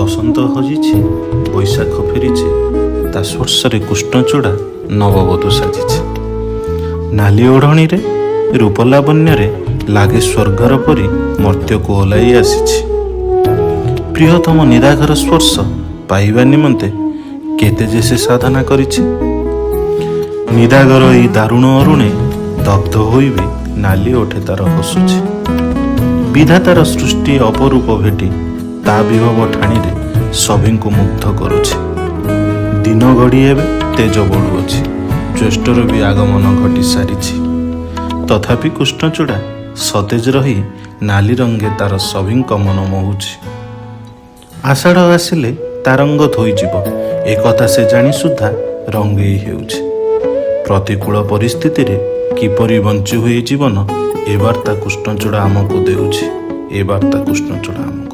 ବସନ୍ତ ହଜିଛି, ବୈଶାଖ ଫେରିଛି, ତା ସ୍ପର୍ଶରେ କୃଷ୍ଣଚୂଡ଼ା ନବବଧୂ ସାଜିଛି। ନାଲି ଓଢ଼ଣୀରେ, ରୂପଲାବଣ୍ୟରେ ଲାଗେ ସ୍ୱର୍ଗର ପରି ମର୍ତ୍ତ୍ୟକୁ ଓହ୍ଲାଇ ଆସିଛି। ପ୍ରିୟତମ ନିଦାଘର ସ୍ପର୍ଶ ପାଇବା ନିମନ୍ତେ କେତେ ଯେ ସେ ସାଧନା କରିଛି। ନିଦାଘର ଏଇ ଦାରୁଣ ଅରୁଣେ ଦଗ୍ଧ ହୋଇ ବି ନାଲି ଓଠେ ତାର ହସୁଛି। ବିଧାତାର ସୃଷ୍ଟି ଅପରୂପ ଭେଟି ତା ବିଭବ ଠାଣିରେ ସଭିଙ୍କୁ ମୁଗ୍ଧ କରୁଛି। ଦିନ ଗଡ଼ି ଏବେ ତେଜ ବଢ଼ୁଅଛି, ଜ୍ୟେଷ୍ଠର ବି ଆଗମନ ଘଟି ସାରିଛି। ତଥାପି କୃଷ୍ଣଚୂଡ଼ା ସତେଜ ରହି ନାଲି ରଙ୍ଗେ ତାର ସଭିଙ୍କ ମନ ମୋହୁଛି। ଆଷାଢ଼ ଆସିଲେ ତା ରଙ୍ଗ ଧୋଇଯିବ, ଏକଥା ସେ ଜାଣି ସୁଦ୍ଧା ରଙ୍ଗେଇ ହେଉଛି। ପ୍ରତିକୂଳ ପରିସ୍ଥିତିରେ କିପରି ବଞ୍ଚି ହୁଏ ଜୀବନ, ଏ ବାର୍ତ୍ତା କୃଷ୍ଣଚୂଡ଼ା ଆମକୁ ଦେଉଛି। ଏ ବାର୍ତ୍ତା କୃଷ୍ଣଚୂଡ଼ା ଆମକୁ